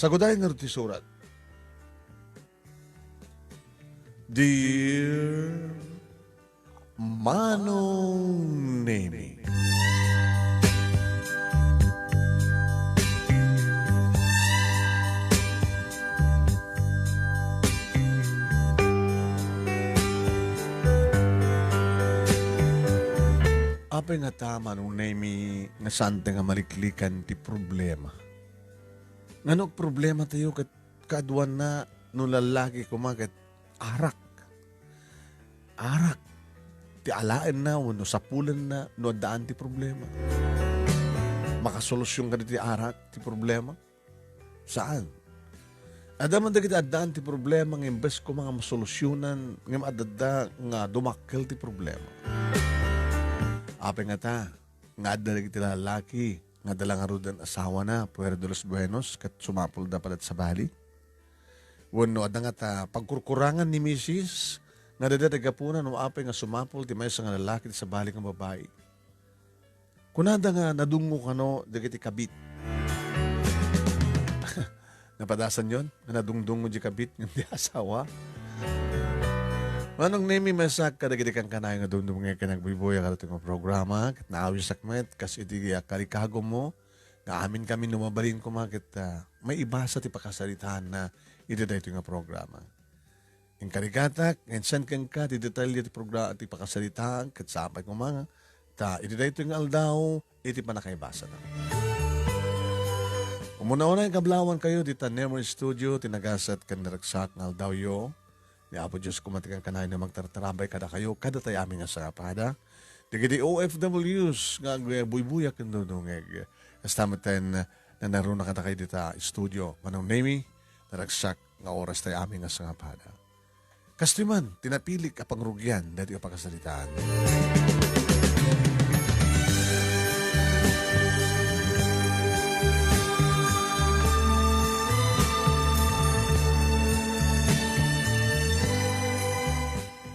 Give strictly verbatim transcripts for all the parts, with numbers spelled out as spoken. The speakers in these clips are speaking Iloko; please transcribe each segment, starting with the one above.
Saguday ngarud ti surat. Dear Manong Nemi. Apay ngata, Manong Nemi, nga saanta nga maliklikan ti problema? Ngano agproblema tayo ket kaaduanna no lallaki koma ket arak? Arak ti alaenna wenno sapulenna no addaan ti problema. Makasolusion kadi ti arak ti problema? Saan. Adda man dagiti addaan ti problema nga imbes koma nga masolusyonan, ngem adda nga dumakkel ti problema. Apay ngata nga adda dagiti lalaki nga adda la ngaruden asawana, fuera de los buenos, ket sumapulda pay latta sabali? Wenno adda ngata pagkurkurangan ni misis nga adda ti gapuna no apay nga sumapul ti maysa nga lalaki ti sabali nga babai? Kunada nga nadungngo kano dagiti kabit. Napadasanyon nga nadungdungngo di kabit ngem di asawa? Manong Nemi, maysaak kadagiti kankanayon nga dumdumngeg ken agbuybuya kadatoy nga programa, ket naawisak met kas iti, ah, kalikagummo nga amin kami no mabalin koma ket, ah, maibasa ti pakasaritaanna iti daytoy nga programa. Inkarigatak nga insenka ti detalye ti progra-, ti pakasaritaam ket sapay koma ta iti daytoy nga aldaw iti pannakaibasana. Umuna-unay, kablawan kayo dita Nemo Studio, ti nagasat ken naragsak nga aldawyo. Ni Apo Dios koma ti kankanayon nga mangtartarabay kadakayo, kadatayo amin nga sangapada. Dagiti O F Ws nga agbuybuya ken dumdumngeg. Kasta met ten, nanaruna kadakayo dita studio. Manong Nemi, naragsak nga oras tayo amin nga sangapada. Kastoy man ti napilik a pangrugian daytoy a pakasaritaan.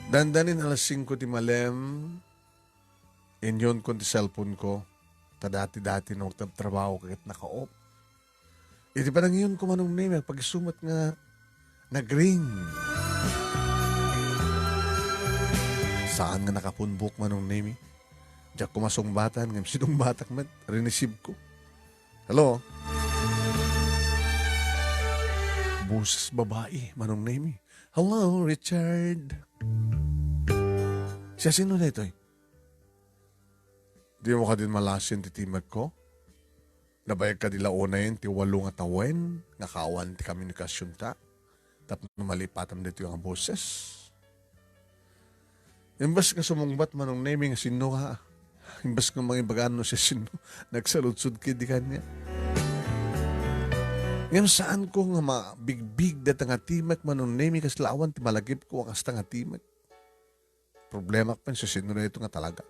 Dandanin alas singko ti malem, inyunkon ti cellphone ko, ta dati-dati no agtrabtrabaho ket naka-off. Iti panangiyunko, Manong Nemi, agpagisu met nga nagring. Saan nga nakapunbok, Manong Nemi. Diak koma sungbatan, ngem sinungbatak met, rinisibko. Hello? Boses babai, Manong Nemi. "Hello, Richard." Siasino daytoy? Dimo kadin malasin ti timekko? Nabayag kadi la unayen ti walo nga tawen nga kaawan ti komunikasionta tapno malipatam daytoy nga boses? Imbes nga sumungbat, Manong Nemi, nga sinno nga, imbes nga mangibagaan no siasino, nagsaludsod kadi kaniak. Ngem saanko nga mabigbig dayta nga timek, Manong Nemi, kasla awan ti malagipko a kasta nga timek. Problema pen, siasino daytoy nga talaga?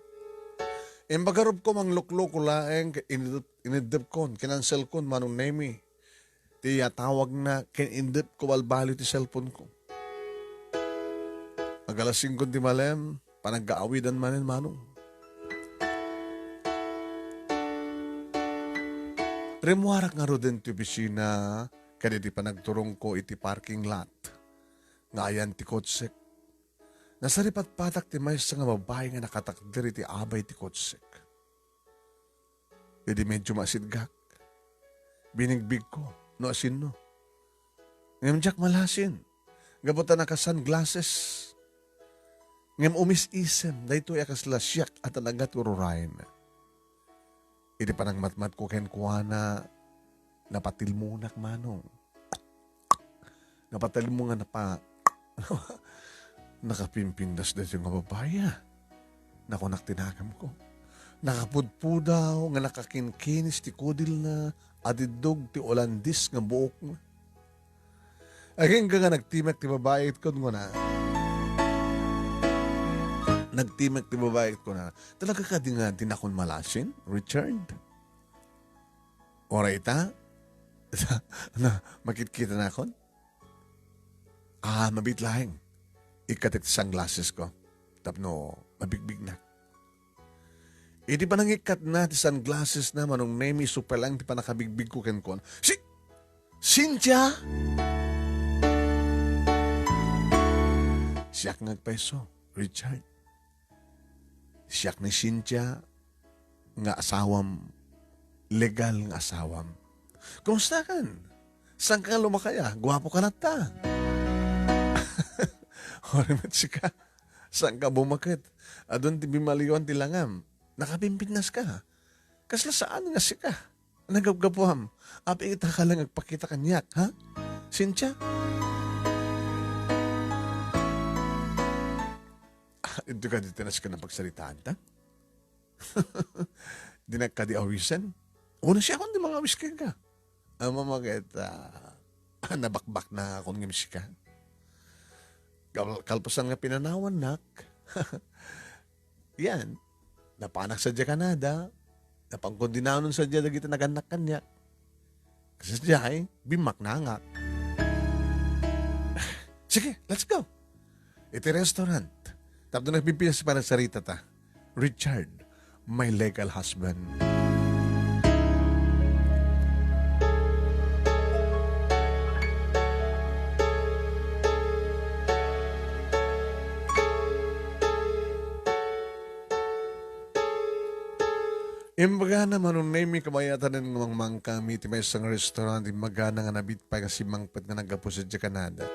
Imbagarup ko, manglukloko laeng, ket inidep-, iniddepkon, kinanselkon, Manong Nemi. Ti atawagna, ken indep ko balbaliw ti cellphone ko. Agalasin kon ti malem, panagkaawidan manen, Manong. Rimmuarak ngaruden ti opisina, ken iti panagturongko iti parking lot nga ayan ti kotsek. Nasaripatpatak ti maysa nga babai nga nakatakder iti abay ti kotsek. Idi medyo masidgak, binigbigko no asinno. Ngem diak malasin, gapu ta naka-sunglasses. Ngem umis-isem, daytoy a kasla siak a talaga ti ururayen. Iti panangmatmatko kenkuana, napatilmonak, Manong. Napatalimo nga napa-, nakapimpindas daytoy nga babai, a. Nakunak ti nagamko. Nakapudpudaw nga nakakinkinis ti kudilna, adiddog ti Olandis nga buokna. Agingga nga nagtimek ti babai ket kuna. Nagtimek ti babai ket kuna, "Talaga kadi nga dinakon malasin, Richard?" Uray ita? Na, makitkitanakon? Ah, mabiit laeng. Ikkatek ti sunglasses ko. Tapno mabigbignak. Iti panangikkatna ti sunglasses na, Manong Nemi, isu pay laeng ti pannakabigbigko kenkuana. Si-, Cynthia? Siak nga agpayso, Richard. Siak ni Cynthia nga asawam, legal nga asawam. Kumusta kan? Saan ka lumakaya? Guwapo ka latta. Ori met sika. Saan ka bumaket? Adun ti bimaliwan ti langam. Nakapimpinnas ka. Kasla saan nga sika? Nagapgapuam. Apay ita ka lang agpakita kaniak, ha? Cynthia? Ah, ito ka dito na sika napagsaritaan ta? Di na ka di awisan? Una siya akong di mga awis ka. Ama, maget, ah, nabakbak na akong ngem sika. Kal-, kalpasan nga pinanawan nak. Yan. Napanak sa Canada. Napangkondinanon sa dagiti nagannak kanya. Kasi diay, bimaknangak. Sige, let's go. Iti restaurant. Tapno nagpipintas para sarita ta. Richard, my legal husband. Imbagana, Manong Nemy, kabayatan nga mangmangkami iti maysa nga restaurant, imbagana nga nabit pay nga simmangpet nga naggapu sadiay Canada.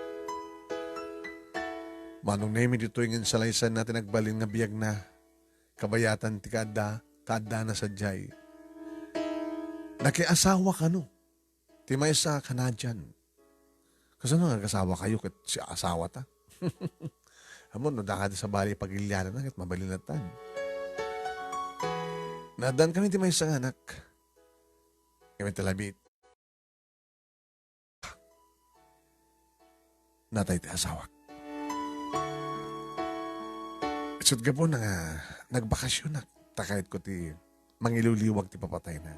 Manong Nemy, ditoy nga insalaysayna ti nagbalin nga biagna. Kabayatan ti kaadda, kaaddana sadiay. Nakiasawa kano ti maysa a Canadian. Kasano nga agasawa kayo ket si asawa ta? Ammom no dakadi sabali pagiliananna ket mabalinatan. Naaddaan kami ti maysa nga anak. Kami ti labit. Natay ti asawak. Isut' gapuna nga nagbakasionak, ta kayatko ti mangiluliwag ti papatayna.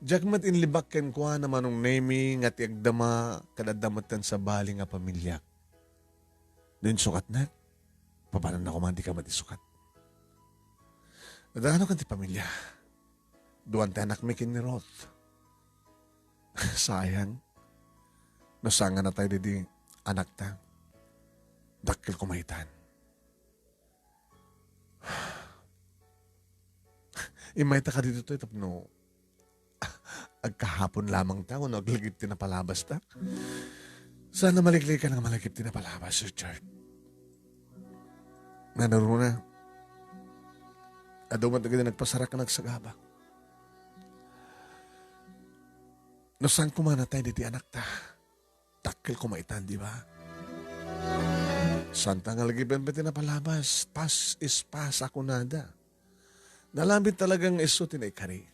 Diak met inlibak kenkuana, Manong Nemy, nga ti agdama, ket adda metten sabali nga pamiliak. No insukatnak, papananna koma, dika met isukat. Adda kano ken ti pamilia. Duan ti anakmi ken ni Ruth. Sayang. No saan nga natay daydi anakta, dakkel koma itan. Immayta kadi ditoy tapno agkahapon lamang ta wenno aglagip ti napalabas ta? Saan a maliklikan nga malagip ti napalabas, Richard. Nanaruna, adu met dagiti nagpasarak nga nagsagaba. No saan koma natay daydi anakta, dakkel koma itan, di ba? Saan ta nga lagipen pay ti napalabas, past is past a kunada. Nalabit talaga nga isu ti naikari.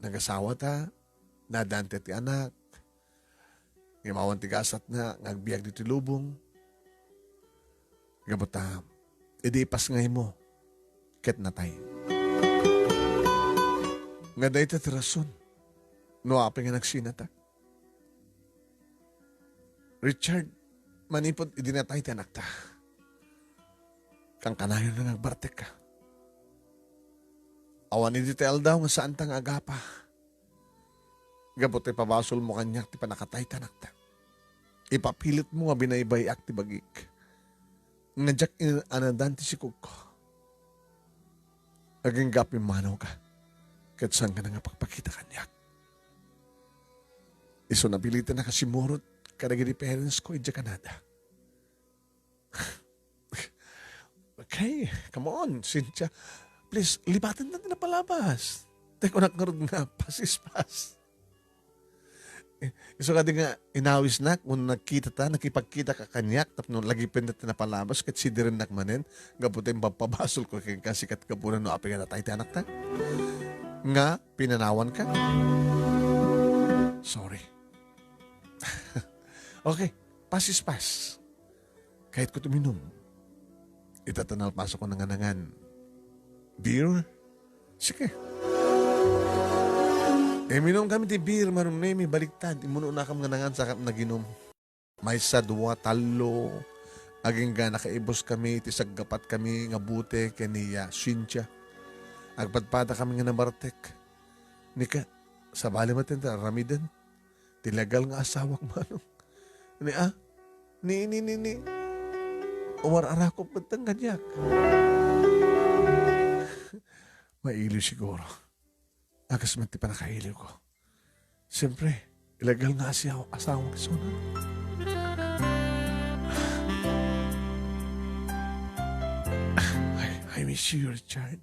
Nagasawata, nadante ti anak, ngem awan ti gasatna nga agbiag ditoy lubong. Gapu ta, idi ipasngaymo, ket natay. Nga dayta ti rason no apay nga nagsinata. Richard, manipud idi natay ti anakta, kankanayonnak nga agbartekka. Awan idi ti aldaw nga saanta nga agapa. Gapu ta ipabasolmo kaniak ti pannakatay ti anakta. Ipapilitmo nga binaybay-ak ti bagik. Nga diak in-anadan ti sikogko. Agingga pimmanawka, ket saanka nga pakpakita kaniak. Isu napilitannak a simmurot kadagiti parents ko idiay Canada. Okay, come on, Cynthia. Please, libaten ta ti napalabas. Tay kunak ngarud nga, past is past. Eh, isu kadi nga inawisnak, kun nagkita ta, nakipagkita ka kaniak, tapno lagipen ta ti napalabas, ket sidirennak manen, gapu ta impapabasolko kenka, sika ti gapuna no apay nga natay ti anakta. Nga, pinanawanka. Sorry. Okay, past is past. Kayatko ti uminum. Ita ta nalpasakon nangnangan. Beer? Sige. Iminum kami ti beer, Manong Nemy, baliktad. Immunonakam nga nangnangan, sakam naginum. Maysa, dua, tallo. Agingga nakaibus kami, ti saggapat kami nga bote ken ni, ah, Cynthia. Agpadpadakami nga nabartek. Ni ket, sabali met ti aramiden. Ti legal nga asawak, Manong. Ni, ah? Ni, ni, ni, ni. Umar-arakop met kaniak. Mailiw siguro. Akas met ti pannakailiwko. Siyempre, illegal nga asiyaw-, asawak isuna. I, I miss you, Richard.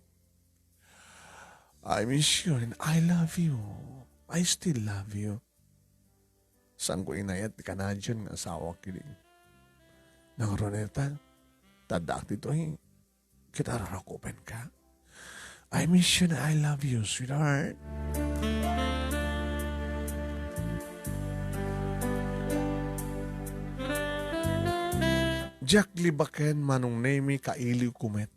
I miss you and I love you. I still love you. Saanko inayat ti Canadian nga asawak idi. Nangruna ta, ta addaak ditoy. Ket ararakupenka. I miss you and I love you, sweetheart. Diak libaken, Manong Nemy, kailiwko met.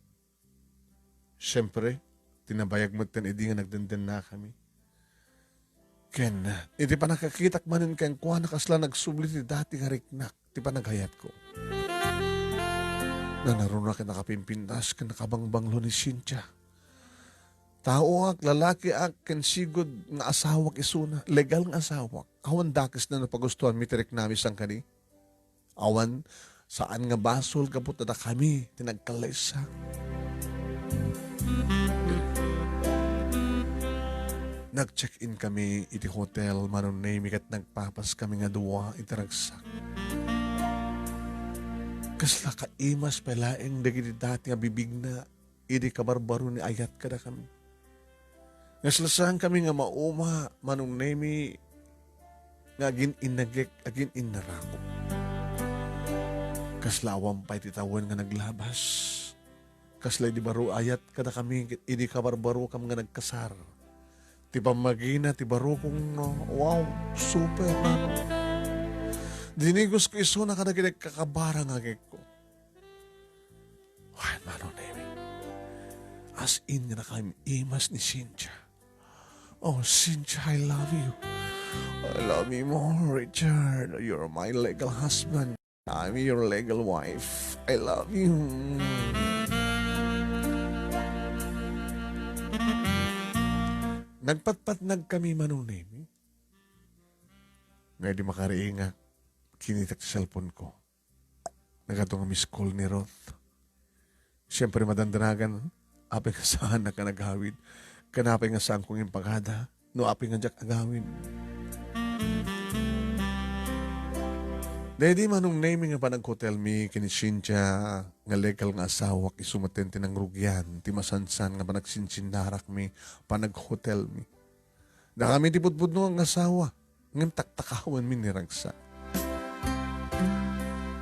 Siyempre, ti nabayag metten idi nga nagdendennakami. Ken, iti pannakakitak manen kenkuana, kasla nagsubli ti dati nga riknak ti panagayatko. Nangruna ket nakapimpintas ken nakabangbanglo ni Cynthia. Taoak, lalakiak, ken sigud nga asawak isuna, legal nga asawak. Awan dakesna no pagustuanmi ti riknami sangkadi. Awan, saan nga basol gapu ta dakami ti nagkallaysa. Nag-check-in kami iti hotel, Manong Nemy, ket nagpapas kami nga dua iti ragsak. Kasla kaimas pay laeng dagiti dati nga bibigna idi kabarbaro ni ayat kadakami. Nga saan kami nga mauma, Manong Nemy, nga agin-innagek, agin-innarakop. Kasla awan pay ti tawen nga naglabas. Kasla idi baro ayat kadakami, idi kabarbarokam nga nagkasar. Ti pammagina, ti barokong, no? Wow, super, Manong. Dinigosko isuna kadagiti kakabara nga agekko. Ay, Manong Nemy. As in nga nakaimas ni Cynthia. Oh, Cynthia, I love you. I love you more, Richard. You're my legal husband. I'm your legal wife. I love you. Nagpatpatnag kami, Manong Nemy. Nga di makariingak, kinitak ti cellphone ko. Nagadu nga miss call ni Ruth. Siyempre, madandanagan, apay nga saanak nga nagawid. Ken apay nga saanko nga impagada, no apay nga diak agawid. Daydi Manong Nemy nga panaghotelmi ken ni Cynthia nga legal nga asawak, isu met ti nangrugian ti masansan nga panagsinsinnarakmi, panaghotelmi. Dakami ti pudpudno nga asawa, ngem taktakawenmi ni ragsak.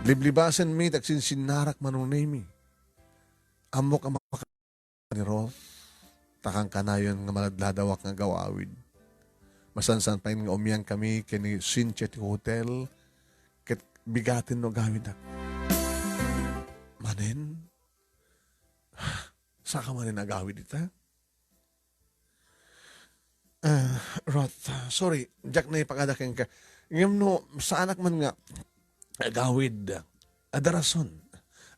Liblibasenmi ti agsinsinnarak, Manong Nemy. Ammok a maka-, ni Ruth, ta kankanayon nga maladladawak nga agawawid. Masansan pay nga umiankami ken ni Cynthia ti hotel, ket bigaten no agawidak. Manen, saka manen agawid ita? Ah, Ruth, ah, sorry, diak naipagada kenka. Ngem no saanak man nga agawid, adda rason.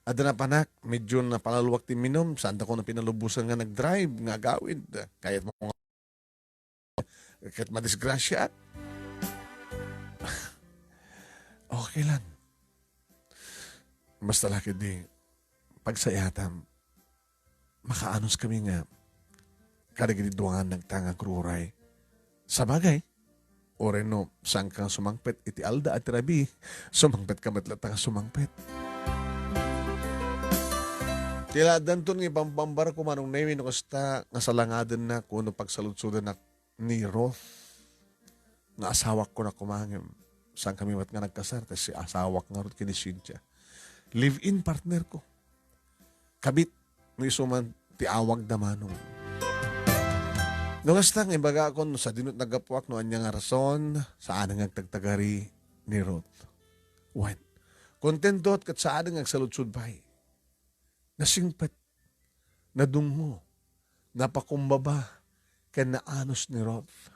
Adda napanak, medyo napalaluak ti minum, saandako nga pinalubosan nga nagdrive nga agawid. Kayatmo nga ket madisgrasiaak. Okay lang. Basta la ketdi, pagsayaatam, makaanus kami nga kadagiti dua nga annakta nga agruray. Sabagay, uray no saanka nga sumangpet iti alda a ti rabii, sumangpetka met latta nga sumangpet. Ti la addanton nga ipampambarko, Manong Nemy, no kasta nga salangadennak wenno pagsaludsodennak ni Ruth nga asawak ko na kumangem. Saan kami met nga nagkasar, ta si asawak ngarud ken ni Cynthia. Live-in partner ko. Kabit, no isu man ti awagda, Manong. No kasta nga ibagakon, no sadino ti naggapuak, no ania nga rason, saan nga agtagtagari ni Ruth. Wen, kontentot ket saan nga agsaludsod pay. Nasingpet, nadungngo, napakumbaba, ken naanus ni Ruth.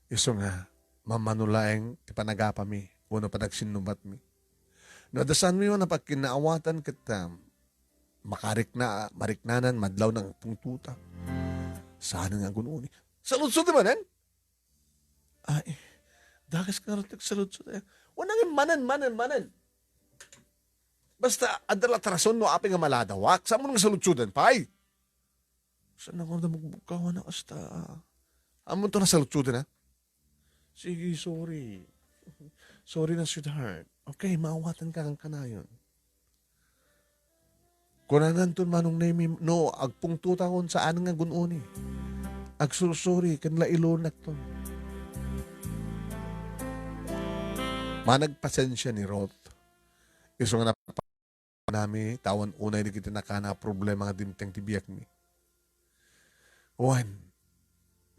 Isu nga, mammano laeng ti panagapami wenno panagsinnubatmi. No adda saanmi nga napagkinnaawatan ket, um, makarikna, mariknanan, madlawna nga agpungtotak. Saan nga agun-uni? Saludsod manen? Ay, dakes nga ruttek saludsod. Wen, manen, manen, manen. Basta, adda la ti rason no apay nga maladawak. Saan mo nga saludsodan pay? Saan nga da magbugkawan a kasta? Ammon to na saludsodan, ha? Sige, sorry. Sorry na, sweetheart. Okay, maawatanka kankanayon. Kunananton Manong Nemi, no, agpungtotakon saan nga gun-uni. Agsursuri, ken la ilunakton. Managpasensia ni Ruth. Isu nga nap-, nami, ta awan unay dagiti nakana a problema nga dimteng ti biagmi. Wen,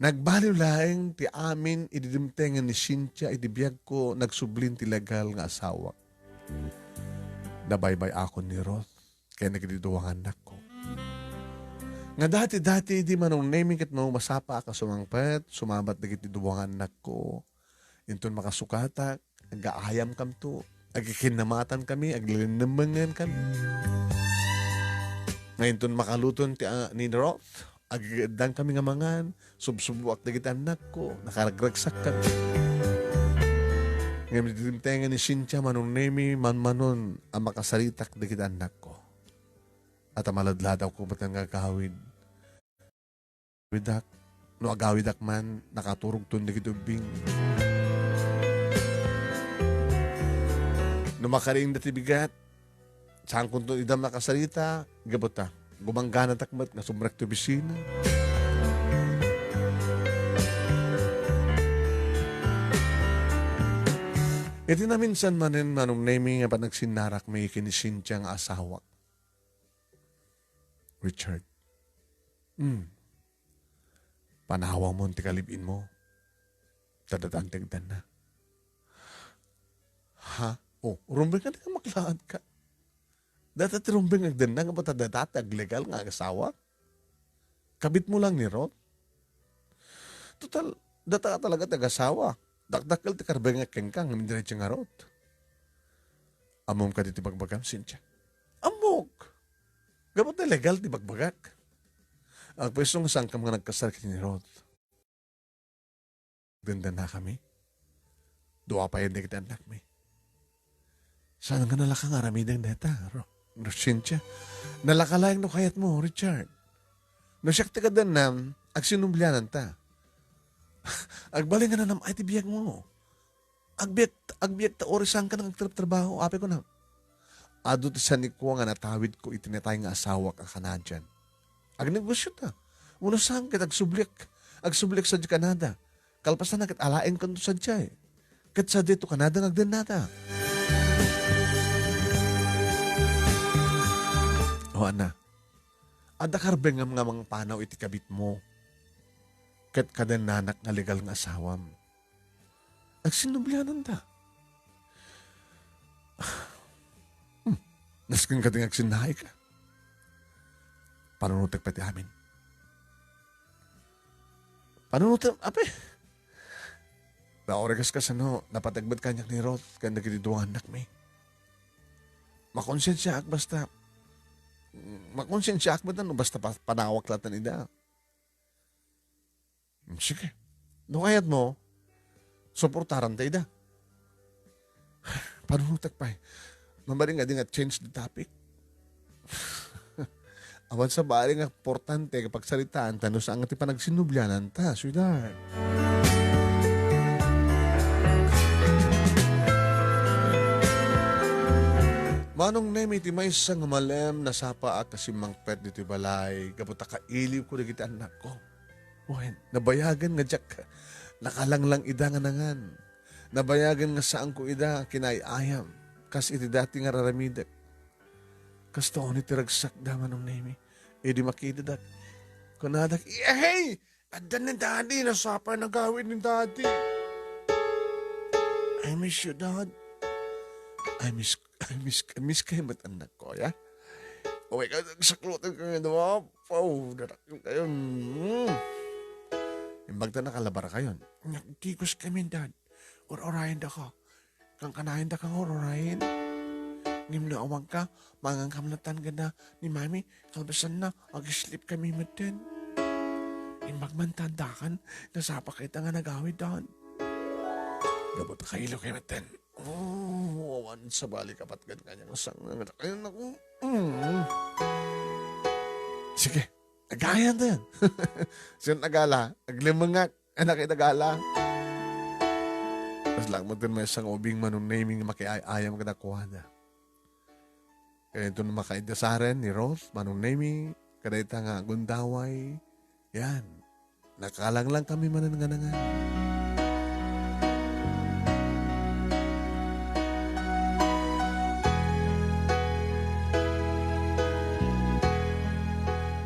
nagbaliw laeng ti amin idi dimtengen ni Cynthia iti biagko, nagsublin ti legal nga asawak. Nabaybay-akon ni Ruth ken dagiti dua nga annakko. Nga dati-dati idi Manong Nemi ket no masapaak a sumangpet, sumabat dagiti dua nga annakko. Inton makasukatak, agaayamkamto, agkikinnamatankami, aglilinnemmengenkami. Nga inton makaluton ti, ah, ni Ruth, agigeddankami nga mangan, subsuboak dagiti annakko, nakaragragsakkan. Ngem dimtengen ni Cynthia, Manong Nemi, manmanon a makasaritak dagiti annakko. At a maladladawko met nga agawid. Agawidak. No agawidak man, nakaturogton dagiti ubbing. No makariingda ti bigat, saankonto ida makasarita, gapu ta gumangganatak met nga sumrek ti opisina. Iti naminsan manen, Manong Nemi, nga panagsinnarakmi ken ni Cynthia nga asawak. Richard. Hmm. Panawamon ti kalib-inmo. Ta datan ti agdanna. Ha? Oh, rumbeng ka na maklaat ka. Data ti rumbeng agdanna nga bata data ti aglegal nga agasawa? Kabitmo lang ni Ruth? Total, data ka talaga ti agasawa. Dakdakkel ti karbengek kenka ngem diretso nga Ruth. Ammom kadi ti bagbagam, Cynthia? Ammok. Gapu ta legal ti bagbagak. Agpayso nga saankam nga nagkasar ken ni Ruth. Dandannakami. Dua pay dagiti annakmi. Saan nga nalaka nga aramiden dayta, Ro-, Cynthia? Nalaka laeng no kayatmo, Richard. No siak ti kadannam, agsinubliananta. Agbalin nga nanam-ay ti biagmo. Agbiag, agbiag ta uray saanka nga agtrabtrabaho, apay kunam. Adu ti sanikua nga natawidko iti natay nga asawak a Canadian. Agnegosio ta. Wenno saan ket agsubliak, agsubliak sadiay Canada. Kalpasanna ket alaenkanto sadiay. Ket sadiay to Canada nga agdennata. O, ana, adda karbengam nga mangpanaw iti kabitmo ket kadennanak nga legal nga asawam. Agsinnubliananta. Hmm. Nasken kadi nga agsinnaika. Panunotek pay ti amin. Panunotek, ape. Naoregas kasano, napateg met kaniak ni Ruth, ken dagiti dua nga annakmi. Makonsensiaak basta, makonsensiaak met no basta pa-, panawak latta ida. Hmm, sige. No kayatmo, suportaranta ida. Panunotek pay. Mabalin nga di nga change the topic. Awan sa bali nga importante nga pagsaritaan ta no saan nga ti panagsinublianan ta, sweetheart. Manong Nemi, ti maysa nga malem, nasapaak a simmangpet ditoy balay, gapu ta kailiwko dagiti annakko. Wen, nabayagan nga diak nakalanglang ida nga nangan. Nabayagan nga saanko ida kinaay-ayam, kas iti dati nga raramidek. Kasta unay ti ragsakda, Manong Nemi. Idi makitada, kunadak, "Yehey! Adda ni Daddy, nasapa nagawid ni Daddy. I miss you, Dad. I miss, I miss, I miss kayo met, annakko, ya." Uy, kasaklotan kayo, di ba? Wow, darakil kayo. Mm. Imbag ta nakalabar kayo. Nagkikos kami, Dad. Ur-urayan da ka. Kankanayan da ka nga ur-urayan. Ngem no awanka, mangankam latta kenni Mami, kalpasanna, ag-sleep kami metten. Imbag man ta addakan, nasapak ita nga nagawidan. Gapu ta kailokayo metten. Oh, awan sabali, kapatgan, kaniak nga sangngak. Ay, naku. Mm. Sige, agayan ta yan. Sino agala? Aglimengak. Anak ita gala. Kas lang metten maysa nga ubing, Manong Nemy, nga makiay-ayam kadakuada. Kaya ito na makaidasaren ni Ruth, Manong Nemy, kadayta nga gundaway. Yan. Nakalanglang kami manen nga nangan.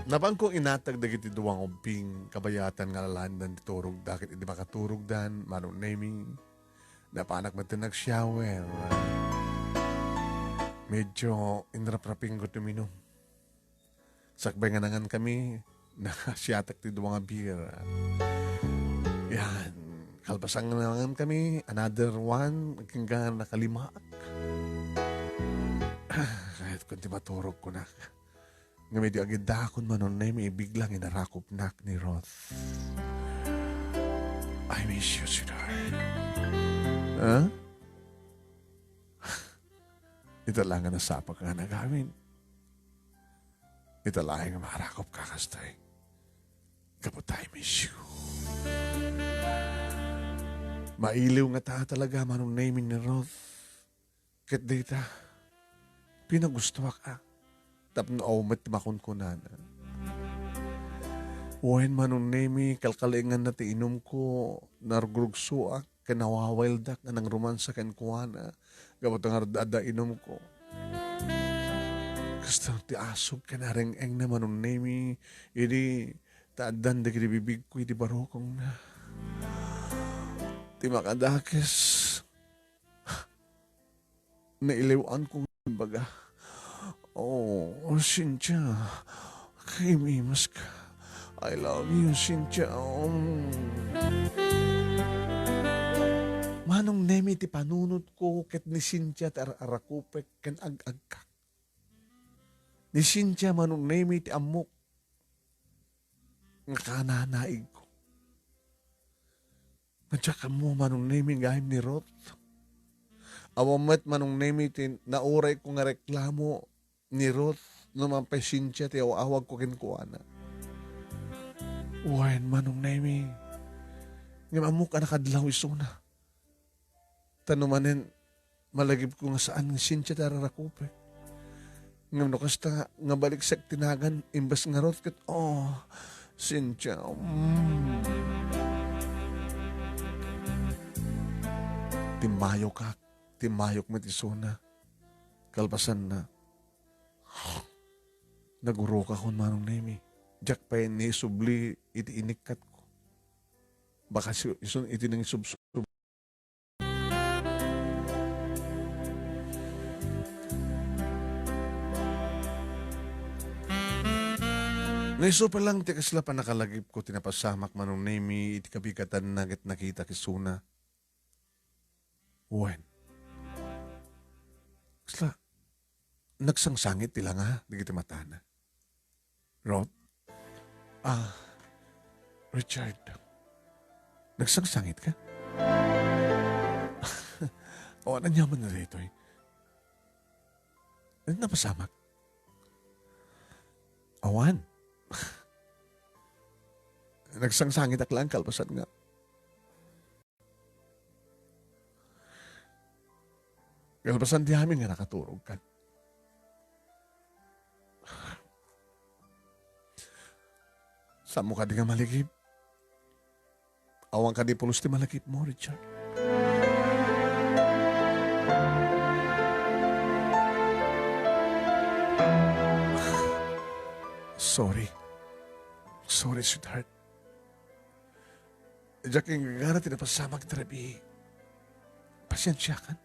Napan kong inatag dagiti dua nga ubbing kabayatan nga alalaendan ti turogda ket idi makaturogdan, Manong Nemy, napanak metten nag-shower. Medyo inraprapingko ti uminum. Sakbay nga nangan kami, nasiatak ti dua nga beer. Yan. Kalpasan nga nangan kami, another one, agingga nakalimaak. Kayatko ti maturog, kunak. Ngem idi agiddaakon, Manong Nemy, biglang inarakupnak ni Ruth. "I miss you, sweetheart." Ha? Ita la nga nasapak nga nagamin. Ita laeng nga marakupka kastoy. Gapu ta I miss you. Mailiw ngata talaga, Manong Nemy, ni Ruth. Ket dayta, pinagustoak a tapno awan met ti makunkunana. Wen, Manong Nemy, kalkalinganna ti inumko, narugrugsoak, ken nawawildak nga nangromansa kenkuana, gapu ta ngarud adda inumko. Kasta ti asog ken areng-engna, Manong Nemy, idi ta addan dagiti bibigko iti barukongna. Ti makadakes, nailiwan ko nga imbaga, "Oh, Cynthia, kaimimeska. I love you, Cynthia." Mm. Manong Nemy ti panunotko ket ni Cynthia ti ar-arakupek ken ag-agkak. Ni Cynthia, Manong Nemy, ti ammok nga kananaigko. Nga diak ammo, Manong Nemy, gayam ni Ruth. Awan met, Manong Nemy, ti naurayko nga reklamo ni Ruth no mapay Cynthia ti aw-awagko kenkuana. Wen, Manong Nemy, ngem ammok a nakadlaw isuna. Ta no manen, malagipko nga saan ni Cynthia ti ararakupek. Ngem no kasta nga, nga baliksek ti nagan, imbes nga Ruth ket, oh, Cynthia, mm. Timmayokak, timmayok met isuna. Kalpasanna, nagurokakon, Manong Nemy. Diak pay naisubli iti inikkatko. Baka si-, isun iti nangisubsob. Naisupay lang ti kasla panakalagipko ti napasamak, Manong Nemy, iti kabigatanna ket nakitak isuna. Wen. Kasla, nagsangsangit ti langa dagiti matana. Ruth? Ah, Richard. Nagsangsangitka? Awan, aniamanna daytoy? Napasamak? Awan. Nagsangsangitak lang kalpasan nga. Kalpasan ti amin nga nakaturogkan. Saanmo kadi nga malagip? Awan kadi pulos ti malagipmo, Richard? Sorry. Sorry, sweetheart. Diak inggana ti napasamak iti rabii. Pasiensiakan.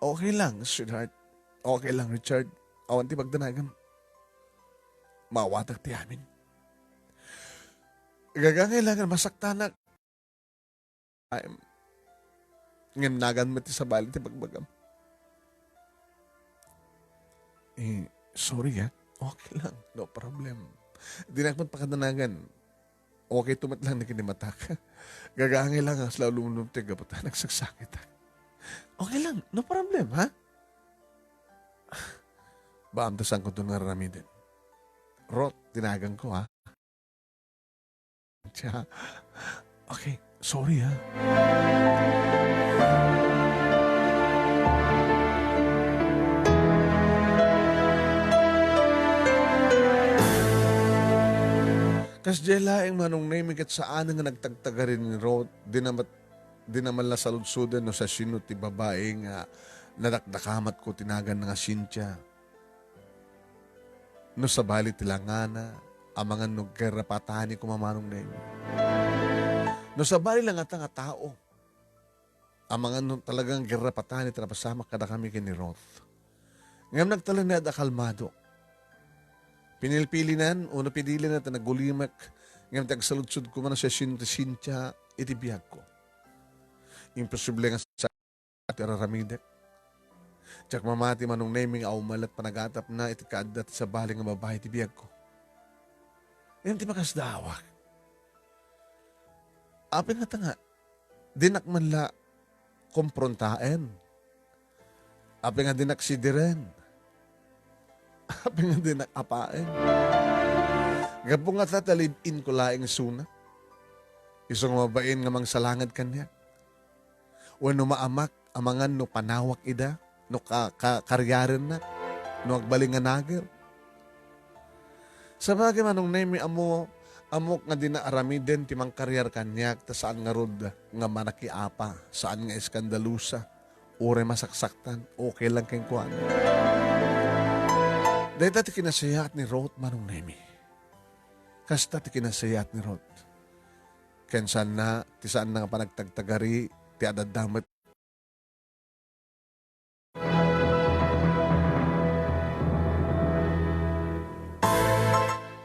Okay lang, sweetheart. Okay lang, Richard. Awan ti pagdanagem. Maawatak ti amin. Gagangay lang nga masaktanak. Ay, ngem nagan met ti sabali ti bagbagam. Eh, sorry, ah. Okay lang. No problem. Dinak met pakadanagan. Okay to met lang ni kinimatak. Gagaangay lang a kasla lumlumtek gapu ta nagsaksakitak. Okay lang. No problem, ha? Baam ta saanko ton nga aramiden. Ruth, tinaganko, ha? Siya, okay, sorry, ha. Kasdiay laeng, Manong Nemi, ket saan nga nagtagtagari ni Ruth, di na mat-, di na man la saludsoden no siasino ti babai nga nadakdakamatko ti naganna nga Cynthia. No sabali ti langana, amangan no gerra patani koma, Manong Nemi. No sabali langata nga tao, amangan no talagang gerra patani ti napasamak kadakami ken ni Ruth. Ngem nagtalinaed a kalmado. Pinilpilinan, wenno pinilina ti nagulimek, ngem ti agsaludsod koma no siasino ti Cynthia iti biagko. Imposible nga sa-, ti araramidek. Diak mamati, Manong Nemi, nga awan met panagatapna iti kaadda ti sabali nga babai ti biagko. Ngem ti makasdaawak, apay ngata nga dinak man la komprontaen? Apay nga dinak sidiren? Apay nga dinak apaen? Gapu ngata ta live-in ko laeng isuna. Isu nga mabain nga mangsalanged kaniak. Wenno maamak, amangan no panawak ida, no ka-, ka-, kariarennak, no agbalin nga nager. Sabagay, Manong Nemi, ammo, ammok nga dina aramiden ti mangkariar kaniak, ta saan ngarud nga manakiapa, saan nga eskandalusa, uray masaksaktan, okay lang kenkuana. Dayta ti kinasayaat ni Ruth, Manong Nemi. Kasta ti kinasayaat ni Ruth. Ken saanna, ti saanna nga panagtagtagari, ti adda met.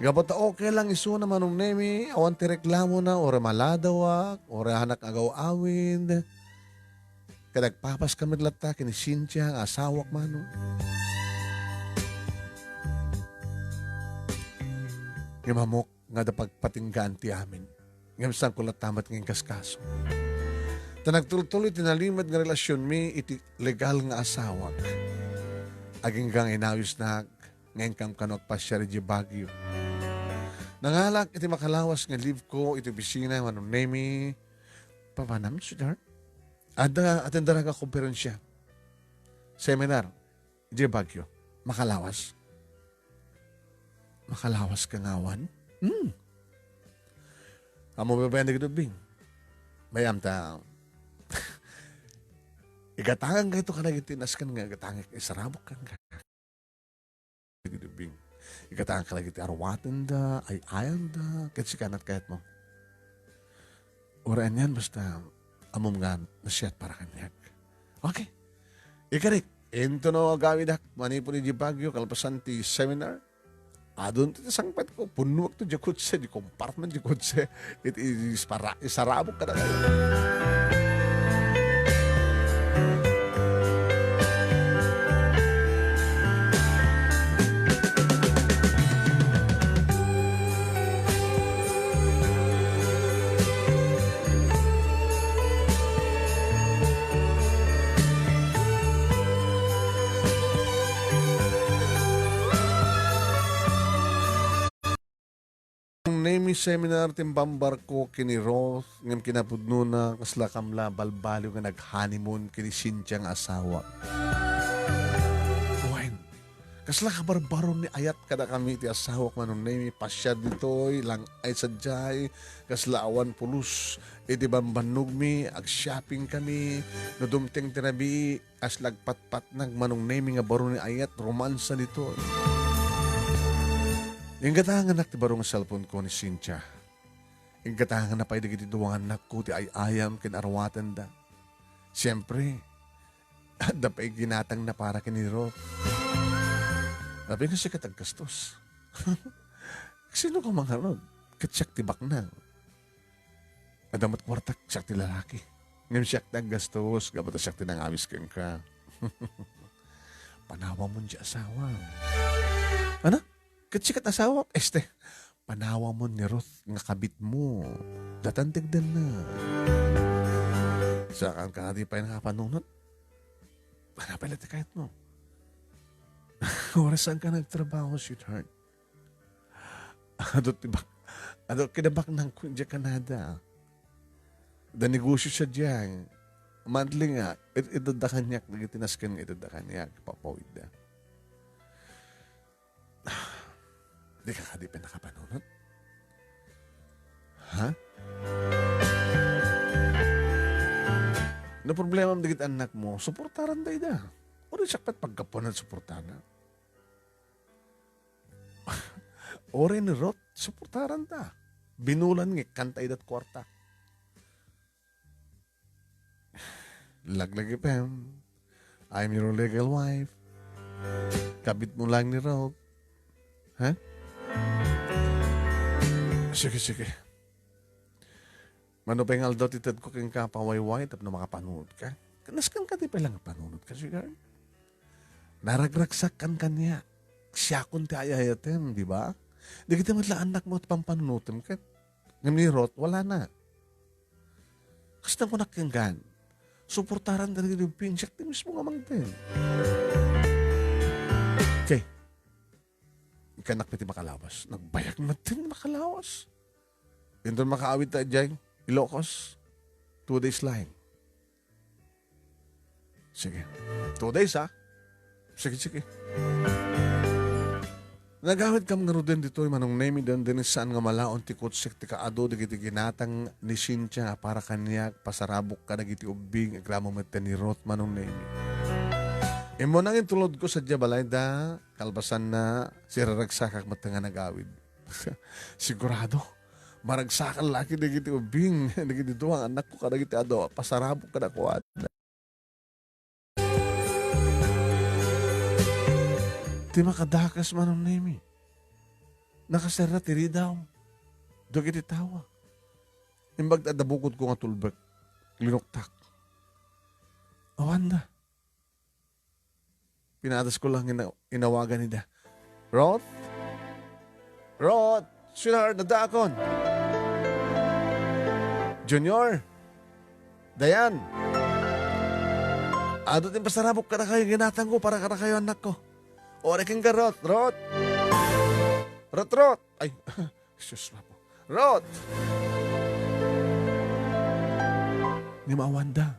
Gapu ta okay lang isuna, Manong Nemi, awan ti reklamona, uray maladawak, uray anak agaw-awid. Ket agpapaskami latta ken ni Cynthia nga asawak, Manong. Ngem ammok nga adda pagpatinggaan ti amin. Ngem saanko latta met nga inkaskaso. Ta nagtultuloy ti nalimed nga relasionmi iti legal nga asawak. Agingga nga inawisnak nga inkam kano agpasiar idiay Baguio. Nangalak iti makalawas nga leave ko iti opisina, Manong Nemi. Papanam, sweetheart? Adda, attendera nga konferensya. Seminar. Idiay Baguio. Makalawas. Makalawas ka ngawan? Hmm. Ammo babayan dagiti ubbing. Mayam ta. Igatangan kayto kadagiti nasken nga igatangek, isarabok kenka. Dagiti ubbing. Igatangan kadagiti arwatenda, ay-ayanda, ket sika met kayatmo. Uray anian, basta ammom nga nasiat para kaniak. Okay. Ikarik, intono agawidak manipud idiay Baguio, kalpasan ti seminar. Adun ti sangpetko, punnoak to diay kotse, di compartment diay kotse. It is para isarabok kadakayo. Nemi seminar ti imbambarko ken ni Ruth, ngem kinapudnona, kasla kamla balbaliw nga nag-honeymoon ken ni Cynthia nga asawak. Wen, kasla kabarbaro ni ayat kadakami ti asawak, Manong Nemi, pasiar ditoy, lang-ay sadiay, kasla awan pulos iti bambannogmi, ag-shopping kami, no dumteng ti rabii, kasla agpatpatnag, Manong Nemi, nga baro ni ayat, romansa ditoy. Inggatanganak ti baro nga cellphone ko ni Cynthia. Inggatanganna pay dagiti dua nga annakko ti ay-ayam ken arwatenda. Siempre, adda pay ginatangna para ken ni Ruth. Apay nga sika ti aggastos? Sino ka mangarod? Ket siak ti baknang. Adda met kuartak, siak ti lalaki. Ngem siak ti aggastos, gapu ta siak ti nangawis kenka. panawamon ti asawa. Ano? Ket sikat asawa? Este, panawamon ni Ruth nga kabitmo. Datan ti agdanna. Saan ka nga di pay nakapanunot? Ano pala ti kayatmo? Oras saan ka nagtrabaho, sweetheart? Adu ti bak-, adu kinabaknang ko diay Canada. Da negosyo sadiay. Monthly nga, it-, itedda kaniak, dagiti nasken nga itedda kaniak, ipapawidda. Di ka kadi pay nakapanunot? Ha? No problema dagiti annakmo, suportaranda ida. Uray siak pay paggapuan a suportana. Uray ni Ruth, suportaranta. Binulan nga ikkanta idat kuarta. Laglag F M. I'm your legal wife. Kabitmo lang ni Ruth. Ha? Sige, sige. Mano pay nga aldaw ti tedko kenka pawayway tapno makapanunot ka. Nasken ka ti pay lang panunot ka, sweetheart. Naragragsak kan kaniak. Siakon ti ay-ayatem, di ba? Dagiti met la annakmo ti pampanunotem ket. Ngem ni Ruth, wala na. Kasta kunak kenka, suportaranda dagiti ubing, siak ti mismo nga mangted. Okay. Ikkannak pay ti makalawas. Nagbayag met ti makalawas. Inton makaawid ta idiay Ilocos, two days laeng. Sige. Two days, ha? Sige, sige. Nagawidkam ngaruden ditoy, Manong Nemi, dandanin saan nga malaon ti kutsek ti kaadu dagiti ginatang ni Cynthia a para kaniak, pasarabok kadagiti ubbing, agraman met ni Ruth, Manong Nemi. Immuna nga intulodko sadiay balayda, kalpasanna, siraragsakak met nga nagawid. Sigurado, maragsakan la ket dagiti ubbing, dagiti dua nga annakko kadagiti adu a pasarabok kadakuada. Ti makadakes, Manong Nemi. Nakaserra ti ridaw dagiti tawag. Imbag ta adda bukodko nga tulbek, linuktak. Awanda. Pinadasko lang ina-, inawagan ida. Ruth? Ruth! Sweetheart, addaakon. Junior? Dayan? Adu ti impasarabok kadakayo, ginatangko para kadakayo, annakko. Uray kenka, Ruth. Ruth! Ruth, Ruth! Ay, sus, Apo. Ruth! Ngem awanda.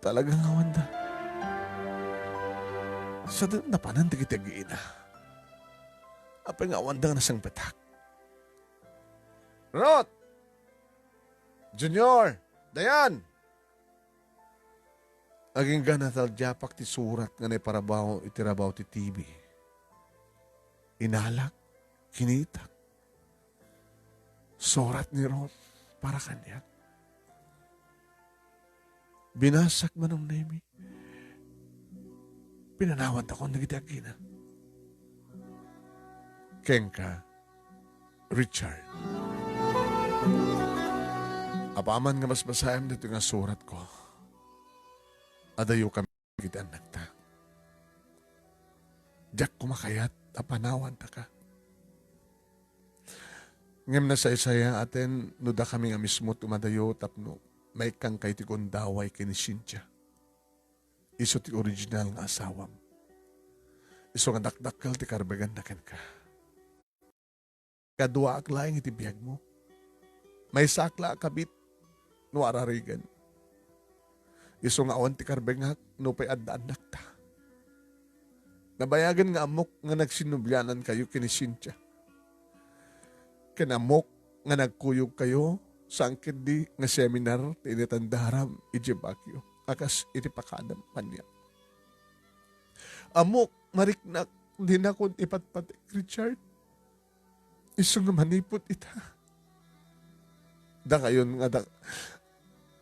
Talaga nga awanda. Sadino napanan dagiti agina? Apay nga awanda nga nasangpetak? Ruth! Junior! Dayan! Agingga nataldiapak ti surat nga naiparabaw iti rabaw ti T V. Inalak, kinitak. Surat ni Ruth para kaniak. Binasak, Manong Nemi. Pinanawantakon dagiti agina. Kenka, Richard. Apaman nga basbasaem ditoy nga suratko, adayokami dagiti annakta. Diak koma kayat a panawantaka. Ngem nasaysayaat no dakami nga mismo ti umadayo tapno maikkankayo ti gundaway ken ni Cynthia. Isu ti original nga asawam. Isu nga dakdakkel ti karbiganna kenka. Kaduaak laeng iti biagmo. Maysaak la a kabit no ararigan. Isu nga awan ti karbengak nupay adda annakta. Nabayagen nga ammok nga nagsinnublianankayo ken ni Cynthia. Ken ammok nga nagkuyogkayo saan ketdi nga seminar ti inatandam idiay Baguio a kas iti pakadam kaniak. Ammok, mariknak, dinakon ipatpatek, Richard. Isu nga manipud ita. Dakayon nga dak-,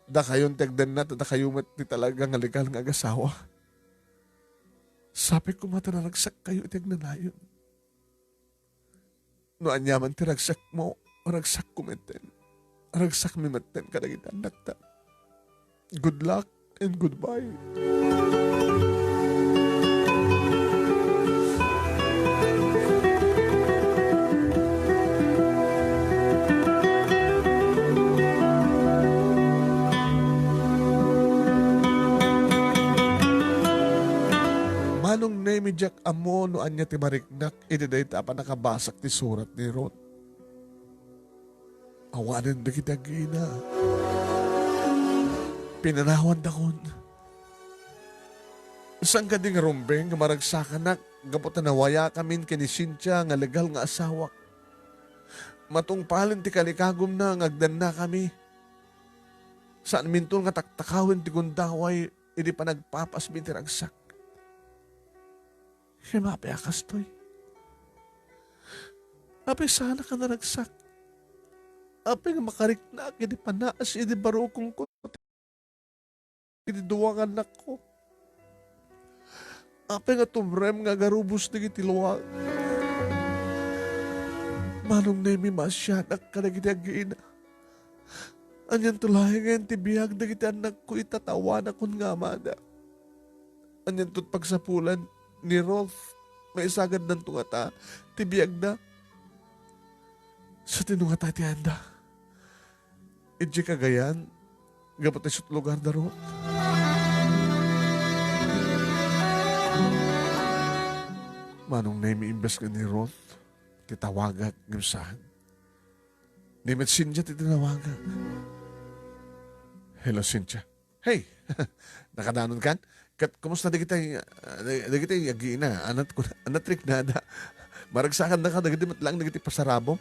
dakayon ti agdanna, ta dakayo met ti talaga nga legal nga agasawa. Sapay koma ta naragsakkayo iti agnanayon. No aniaman ti ragsakmo, ragsakko metten. Ragsakmi metten kadagiti annakta. Good luck and goodbye. Diak ammo no ania ti mariknak iti dayta a pannakabasak ti surat ni Ruth. Awanen dagiti agina. Pinanawandakon. Saan kadi nga rumbeng nga maragsakanak gapu ta nawayakamin ken ni Cynthia nga legal nga asawak? Matungpalen ti kalikagumna nga agdannakami. Saanminton nga taktakawen ti gundaway idi panagpapasmi ti ragsak. Ngem apay a kastoy? Apay saanak a naragsak? Apay nga makariknak idi panaas idi barukongko iti dua nga annakko? Apay nga tumrem nga agarubos dagiti luak? Manong Nemi, maasianak kadagiti agina. Anianto laengen ti biag dagiti annakko ita ta awanakon nga amada? Anianto pagsapulan ni Ruth, maisagaddanto ngata ti biagda? Sa tinungata ti anda. Idiay kagayan, gapu ta isut' lugar da Ruth. Manong Nemi, imbes nga ni Ruth ti tawagak, ngem saan. Ni met Cynthia ti tinawagak. Hello, Cynthia. Hey! Nakadanonkan? Ket kumusta dagiti, ah, dagiti agina? Anat ko, anat riknada. Maragsakandaka dagiti met laeng dagiti pasarabom?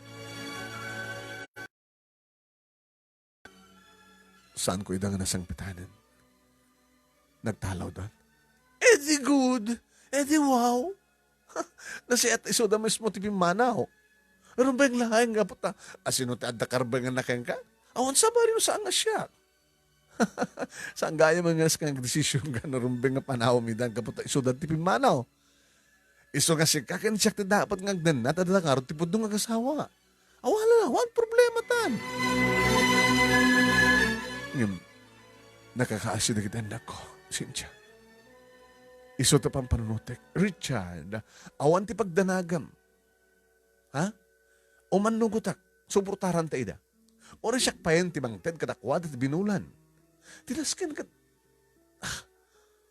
Saanko ida nga nasangpetanen. Nagtalawdan. Edi good! Edi wow! Nasiat isuda mismo ti pimmanaw. Rumbeng laeng gapu ta, asino ti adda karbengenna kenka? Awan sabali no saan nga siak. Saan gayam nga nagdesision ka no rumbeng nga panawem ida gapu ta isuda ti pimmanaw. Isu nga sika ken siak ti dapat nga agdanna ta adda ngarud ti pudno nga agasawa. Awan la, awan problema tan. Ngem, nakakaasi dagiti annakko, Cynthia. Isu ti pampanunotek. Richard, awan ti pagdanagam. Ha? Umannugotak, suportaranta ida. Uray siak payen ti mangted kadakuada ti binulan. Ti nasken ket, ah,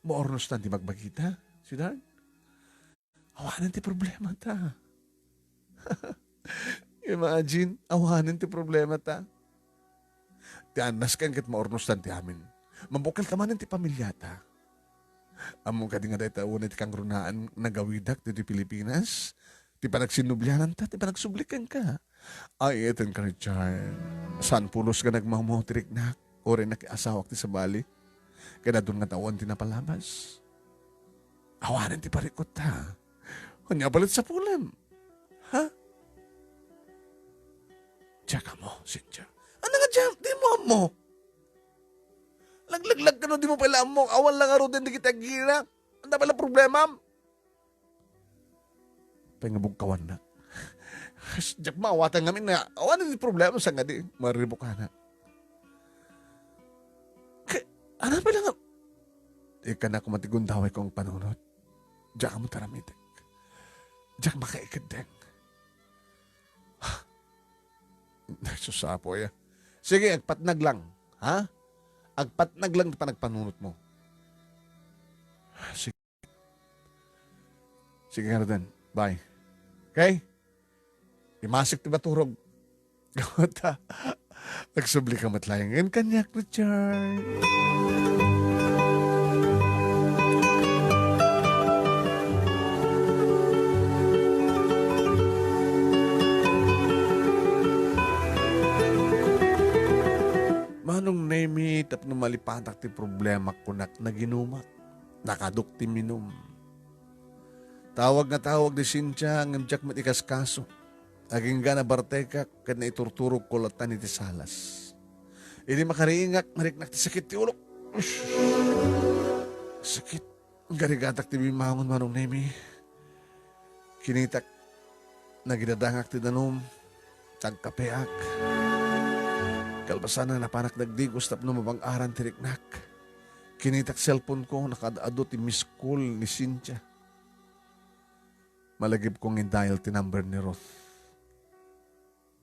maurnostan ti bagbagita, sweetheart. Awanen ti problemata. Imagine, awanen ti problemata. Ti annasken ket maurnostan ti amin. Mabukkelta manen ti pamiliata. Ammom kadi nga dayta unay ti kangrunaan nagawidak ditoy Pilipinas? Ti panagsinnubliananta, ti panagsubli kenka. Ay, eten ka, Richard. Saan pulos nga nagmawmaw ti riknak, uray nakiasawak ti sabali. Kayatdon nga tawen ti napalabas. Awanen ti parikutta. Ania balet sapulem? Ha? Diak ammo, Cynthia. Ania nga diak, di mo ammo? Laglaglag ka no di mo pala ammo. Awan lang aruden dagiti agina. Ania pala problemam? Pay nga bugkawannak. Diak maawatan ngamin nga awan ti problema sa nga di maribukana. Kay, ano pala nga? Ikana ko matigundaway kong panunot. Diak mo taramitek. Diak makaikeddeng. Nagsusapo ya. Sige, agpatnag lang. Ha? Agpatnag lang ti panagpanunot mo. Sige. Sige, Arden. Bye. Okay? Imasik ti maturog. Gawata. Agsubli ka met laengen kaniak, Richard. Manong Nemi, tapno malipatak ti problema, kunak, naginumak. Nakaduk ti minum. Tawag nga tawag ni Cynthia, ngem diak met ikaskaso. Agingga nabartekak ket naiturturogko latta iti salas. Idi makariingak, nariknak ti sakit ti ulok. Ush! Sakit. Garigatak ti bimmangon, Manong Nemi. Kinitak, nagidadangak ti danum, nagkapeak. Kalpasanna, napanak nagdigos tapno mabang-aran ti riknak. Kinitak cellphone ko, nakaad-adu ti miss call ni Cynthia. Malagipko nga in-dial ti number ni Ruth.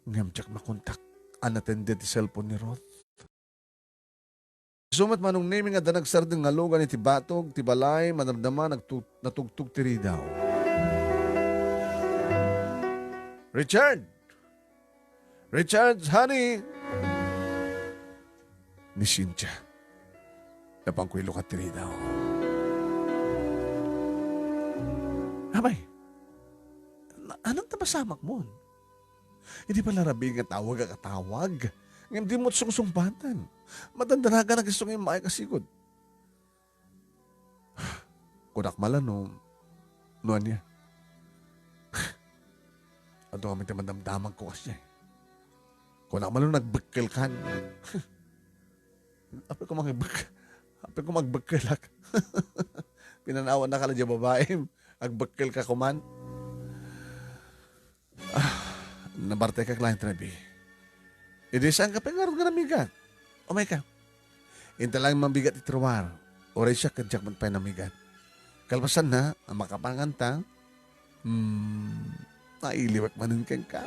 Ngem diak makontak. Unattended ti cellphone ni Ruth. Isu met Manong Nemi nga adda nagsardeng nga lugan iti batog ti balay, madamdama nagtu-, natugtog ti ridaw. "Richard! Richard, honey!" Ni Cynthia. Napanko ilukat ti ridaw. "Abay, na-, anam ta masamak mon? Idi pala rabii nga tawag a katawag, ngem di mo sungsungbatan. Madandanagan a gusto nga immay kasigud." Kunak mala no, no ania. Adu kami ti madamdamagko kasi. Kunak mala no nagbekkelkan. Apay ko magbek-, apay ko magbekkelak. Pinanawan na ka la di babaem. Agbekkel ka kuman. Ah, nabartek a client, Rabi. Idi saan ka pay ngarud nga namigat? Umay ka. Inta lang mabigat iti ruar. Uray siak ket diak met pay namigat. Kalpasanna, a makapangan ta, hmm, nailiwek manen kenka.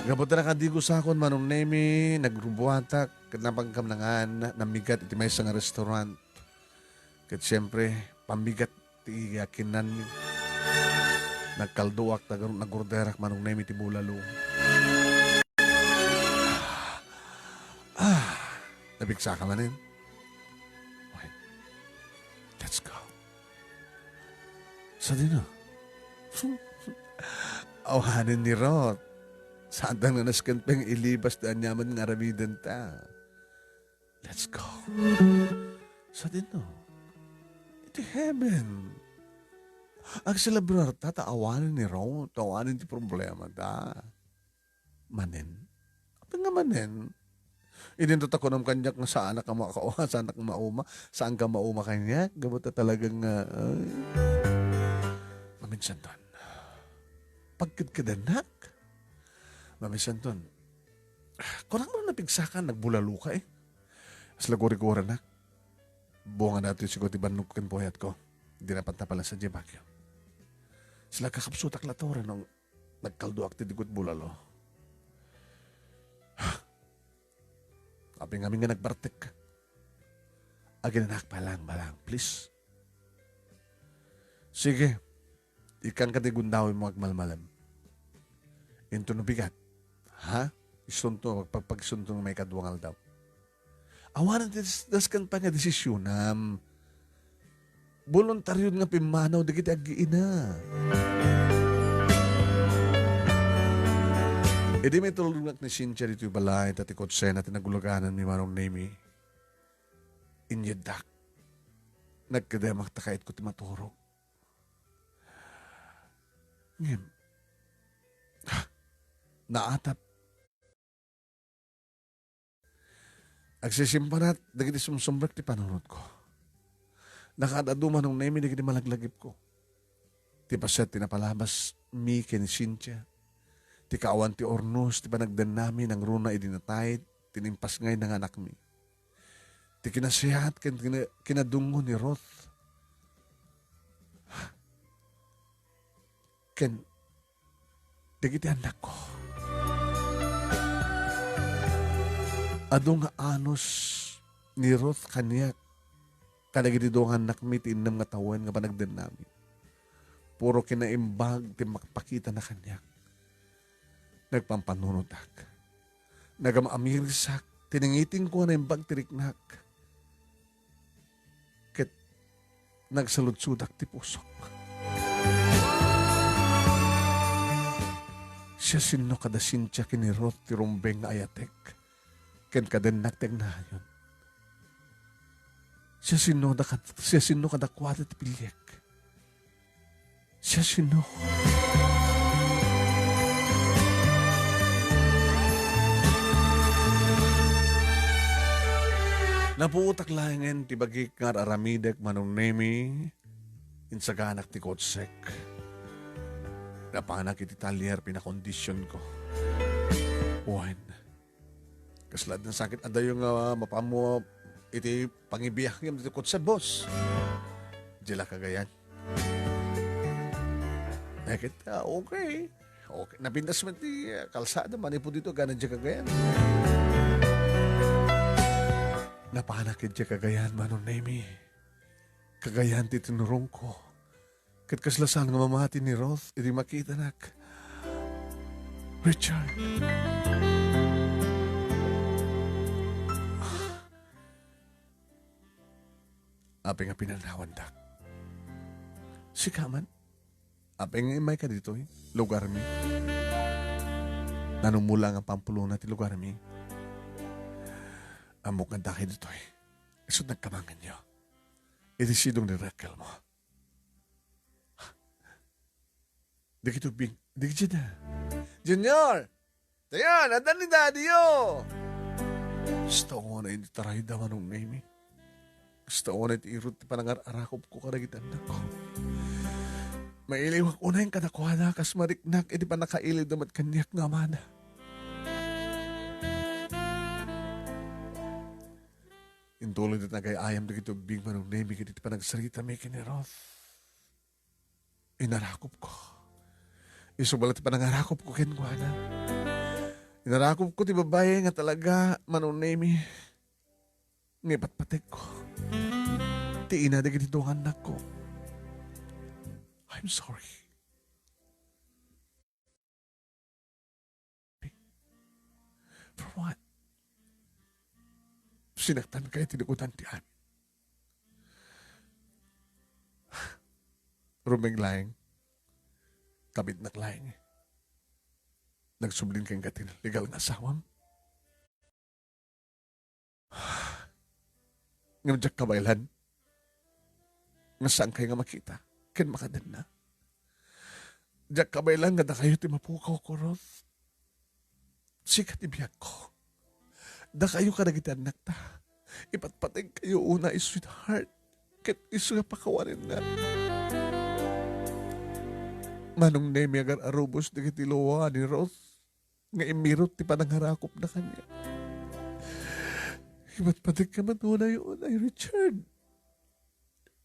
Gapu ta nakadigo sakon, Manong Nemi, nagrubuatak, ket napangkam nangan, namigat iti maysa nga restaurant. Ket siempre, pammigat ti iyakinanmi. Nagkalduak, nag-, nagorderak Manong Nemi ti bulalo. Ah, napigsaka manen. Wait. Let's go. Sadino? Awanen ni Ruth. Saan ta nga nasken pay nga ilibas ti aniaman nga aramidenta. Let's go. Sadino? Iti heaven. Agselebrar ta, ta awanen ni Ruth, ta awanen ti problema ta. Manen. Apay nga manen? Idinto ta kunam kaniak nga saanak a makawa, saanak mauma, saan ka mauma kaniak, gapu ta talagang, ah, ay. Maminsanton. Pagkedkedanak. Maminsanton. Kunam nga napigsakan, nagbulalo ka eh. Kasla guriguranak. Bunga datoy siguro ti bannogko ken puyatko. Di napantapal sa Baguio. Sila kakapsutak la to, no nagkalduak ti digut bulalo. Apay ngamin nga nagbartek. Aginanak, balang, balang, please. Sige, ikkan ka ti gundawem mo agmalmalem. Inton no bigat, ha? Isunto, pagpagsunto nga maikadua nga aldaw. Awanen ti das-, dasken pay nga desisyonam. Boluntario nga pimmanaw dagiti aggiina. Idi maitulogak ni Cynthia ditoy balay, ta ti kotsena ti naguluganan ni Manong Nemi. Inyeddak. Nagkedemak ta kayatko ti maturog. Ngem, naatap. Agsisimpanat dagiti sumsumrek ti panunotko. Nakaad-adu Manong Nemi dagiti malaglagipko. Ti paset ti napalabasmi ken ni Cynthia. Ti kaawan ti urnos ti panagdennami nangruna idi natay ti impasngayna nga anakmi. Ti kinasiat ken kina-, kinadungngo ni Ruth. Ken dagiti annakko. Adu nga anus ni Ruth kaniak kadagiti dua nga annakmi ti innem nga tawen nga panagdennami. Puro kinaimbag ti makpakitana kaniak. Nagpampanunotak. Nagam-amirisak ti nangitingko a naimbag ti riknak. Ket nagsaludsodak ti pusok. Siasino kada Cynthia ken ni Ruth ti rumbeng nga ayatek, ken kadennak ti agnayon? Siasino da kad-, siasino kadakuada ti piliek? Siasino? Napuotak laengen ti bagik nga ar-aramidek, Manong Nemi. Insaganak ti kotsek. Napanak iti talyer, pinakondisionko. Wen, kasla adda sakit adayo nga mapanmo iti pangibiag ngem iti kotse, boss. Diay la Cagayan. Nakit, ah, okay. Okay. Napintas man ti, ah, kalsada, manipud dito, gana diay Cagayan. Napanak idiay kagayan, Manong Nemy. Kagayan ti tinurongko. Ket kasla saan nga mamati ni Ruth idi makitanak. Richard. Apay nga pinanawandak? Sika man? Apay nga immayka ditoy lugarmi? Nanumula nga pampulona ti lugarmi. Ammok nga dakay ditoy. Isut nagkamanganyo. Iti sidong ni Raquel mo. Dagiti ubbing, dagiti na. Junior! Dayan, adda ni Daddy-yo! Kasta unay iti tarayda, Manong Nemy. Kasta unay iti irut ti panangar-arakupko kadagiti annakko. Mailiwak unay kadakuada kas mariknak iti pannakailida met kaniak nga amada. Intuloy ti nagay-ayam dagiti ubbing, Manong Nemy, iti panagsaritami ken ni Ruth. Inarakupko. Isu bala ti panangarakupko kenkuana. Inarakupko ti babai nga talaga, Manong Nemy, nga ipatpategko ti ina dagiti dua nga annakko. I'm sorry. For what? Sinaktan kayo, tinugutan ti amin. Rumeng laeng. Kabitnak laeng. Nagsublin kenka ti legal nga asawam. Ngem diak kabaelan nga saan kayo nga makita ken makadenna. Diak kabaelan nga dakayo ti mapukaw, Ruth. Sika ti biagko. Dakayo kadagiti annakta. Ipatpateg kayo unay, sweetheart. Ket isu nga pakawanenna. Manong Nemy, agar-arubos dagiti lua ni Ruth nga imirut ti panangarakupna kaniak. Ipatpategka met unay, unay, Richard.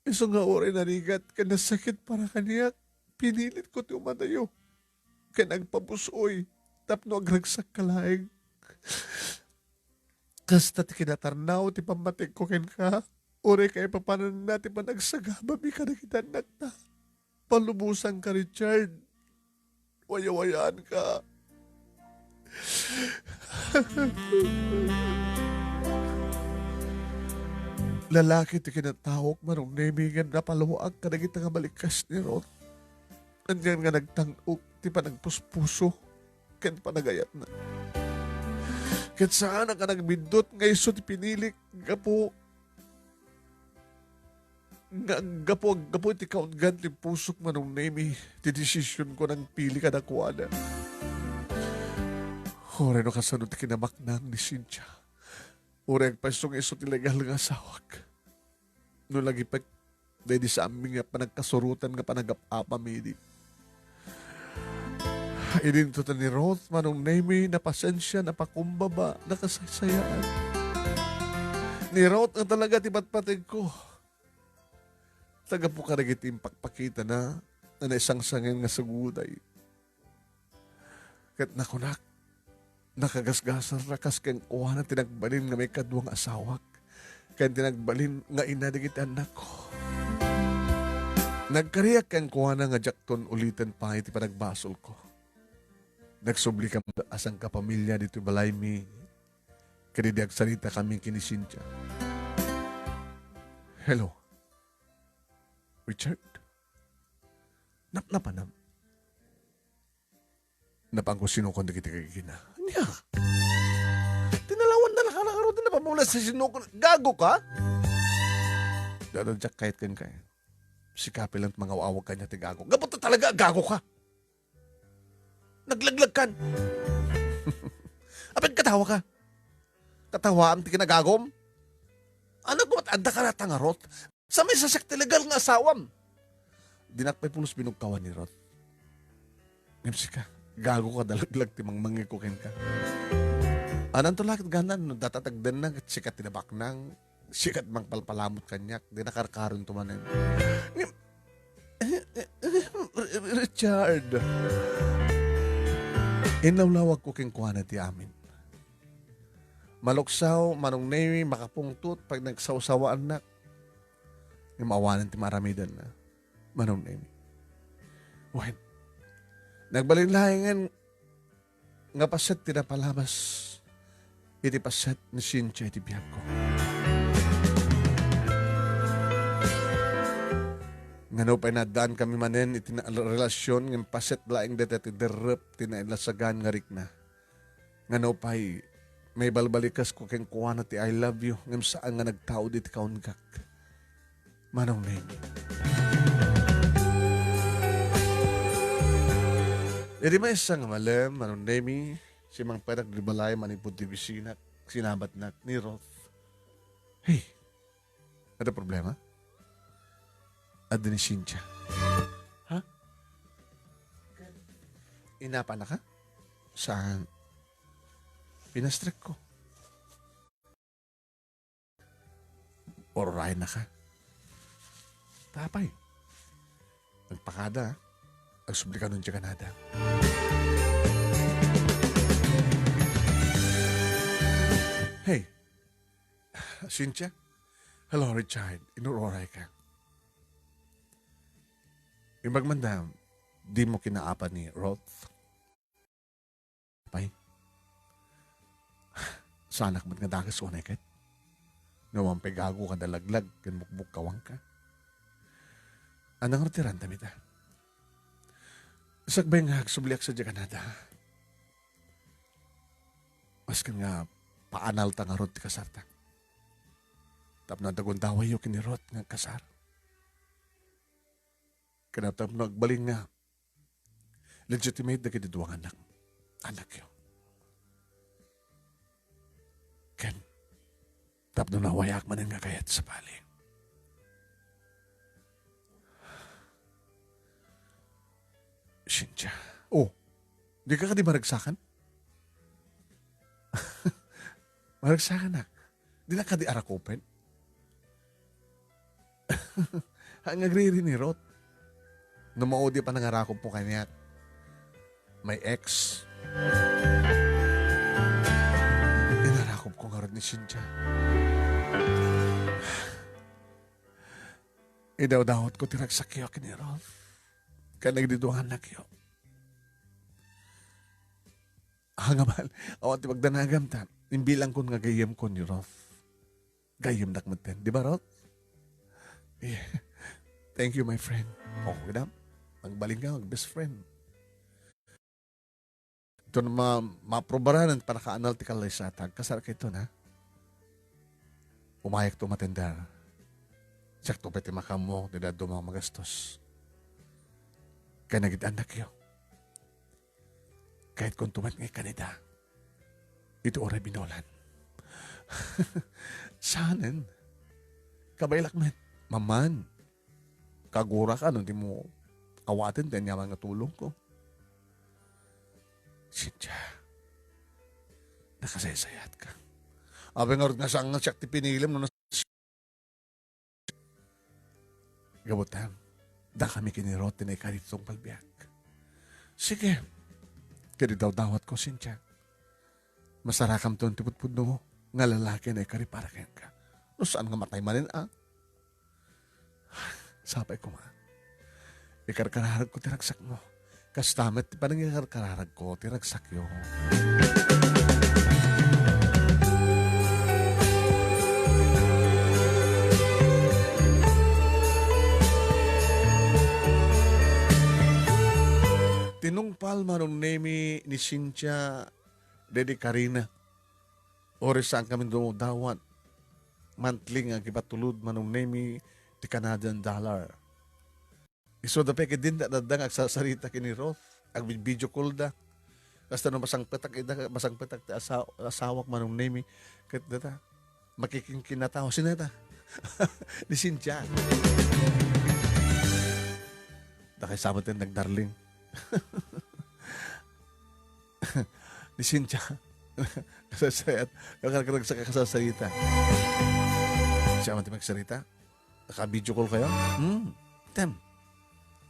Isu nga uray narigat ken nasakit para kaniak, pinilitko ti umadayo ken agpabus-oy tapno agragsakka laeng. Kasta ti kinatarnaw ti pammategko kenka, uray kaipapananna ti panagsagabami kadagiti annakta. Palubosanka, Richard. Wayawayaanka. Lalaki ti kinataok, Manong Nemy, ngem napaluaak kadagita nga balikkas ni Ruth. Anian nga nagtang-ok ti panagpuspuso ken panagayatna. Ket saanak a nagbiddut nga isu ti pinilik gapu nga gapu, gapu iti kautgan ti pusok, Manong Nemy, ti desisionko nga agpili kadakuada. Uray no kasano ti kinabaknang ni Cynthia. Uray agpayso nga isu ti legal nga asawak. No lagipek, daydi saanmi nga panagkasurotan nga panagap-apam idi. Idinto ta ni Ruth, Manong Nemy, napasensia, napakumbaba, nakasaysayaan. Ni Ruth nga talaga ti patpategko. Ta gapu kadagiti impakpakitana nga naisangsangen nga suguday. Ket nakunak, nakagasgasarra kas kenkuana ti nagbalin nga maikadua nga asawak, ken ti nagbalin nga ina dagiti annakko. Nagkariak kenkuana nga diakton uliten pay ti panagbasolko. Nagsublika a sangkapamilya ditoy balaymi, ket idi agsaritakami ken ni Cynthia. Hello, Richard? Napnapanam? Napanko sinukon dagiti kagigina. Ania? Tinalawan na lakarakarutan na pamula sa sinukon. Gago ka? Dada, diak kayat kenka. Sika pay lang mangaw-awag kaniak ti gago. Gapu ta talaga, gago ka. Naglaglag kan. Apay katawa ka? Katawaam ti kinagagom? Anak ko, adda ka nata nga Ruth? Sa may sasak ti legal nga asawam. Dinak pay pulos binugkawan ni Ruth. Ngem sika, gago ka, dalaglag ti mangmangeko kenka. Anan to lakit ganan, no data tagdenna, ket sika ti nabaknang, sika ti mangpalpalamut kaniak, di nakarkaron to manen. Ngem, Richard, inlawlawagko kenkuana ti amin. Maluksaw, Manong Nemi, makapungtot, pag nagsawsawaannak. Ngem awanen ti maaramidenna, Manong Nemi. Wen, nagbalin laengen nga paset ti napalabas iti paset ni Cynthia iti biagko. Nga nupay naaddaan kami manen iti na-, relasyon, ngem paset laeng dayta ti derrep ti nailasagan nga rikna. Nga nupay maibalbalikesko kenkuana ti "I love you," ngem saan nga nagtaud iti kaungak. Manong Nemi. Idi maysa nga malem, Manong Nemi, simmangpetak di balay manipud ti bisinak, sinabatnak ni Ruth. Hey, adda problema? Adda ni Cynthia. Ha? Inapana ka? Saan? Pinastrekko. Ururayna ka. Tapay. Nagpakada, ha? Agsubli ka nun ti Canada. Hey, Cynthia? Hello, Richard. Inururay ka. Imbag man da, di mo kinaapan ni Ruth? Pay. Saanak met nga dakes, unay ket. Nawan pay gago ka nalaglag, ken bukbok kawang ka. Anang rutiran ta mita. Sakbay nga agsubliak sadiay Canada. Masken nga paanal ta ngarud ti kasarta. Tapno adda gundawayyo ken ni Ruth nga agkasar. Ken tapno agbalin nga legitimate dagiti dua nga annak, annakyo. Ken tapno nawayaak manen nga kayat sabali. Cynthia. Oh, di ka kadi maragsakan? Maragsakanak. Di na kadi arakupen? Ang agriri ni Ruth. No maudi pa nangarakop mo kaniak. My ex. Inarakop ko ngarud ni Cynthia. Idawdawat ko ti ragsakyo ken ni Ruth. Ken nagdiduanakyo. Hangamal, awan ti pagdanagam ta. Imbilang kon nga gayyem ko ni Ruth. Gayyemnak metten. Di ba, Ruth? Yeah. Thank you, my friend. Oh, kita? Nagbalin ka, mag-best friend. Ito na ma-, maprobaran ang panakaanal ti kalaysata. Agkasar kayo na. Umayak to matender. Siak to pay ti makammo, ti dadduma nga magastos. Kay nagid-annakyo. Kayatko met nga ikkanita. Iti uray binolan. Saanen? Kabaelak met. Maman. Kagura ka no di mo awaten ti aniaman nga tulong ko. Cynthia, nakasaysayatka. Apay ngarud nga saan nga siak ti pinilim no nas-, Gabutem, dakami ken ni Ruth ti naikari ti tungpal biag. Sige, ket idawdawatko, Cynthia. Masarakamton ti pudpudno nga lalaki a naikari para kenka. No saan nga matay manen, a? Sapay koma. Ikarkararagko ti ragsakmo. Kasta met ti panangikarkararagko ti ragsakyo. Tinungpal Manong Nemi ni Cynthia daydi karina. Uray saan kami dumawdawat. Monthly nga agipatulod Manong Nemi ti Canadian dollar. Isuda pay ket dinta adda nga agsasarita ken ni Ruth. Agbi-video call da. Kasta no masangpetak ida, masangpetak ti asa-, asawak Manong Nemi. Ket data, makikinkinataw. Sino ta? Ni Cynthia. Dakay sa met ti nagdarling. Ni Cynthia. Kasasayat. Nagkarkaragsak a kasasarita. Siya man ti magsarita. Naka-video call kayo? Hmm. Tem.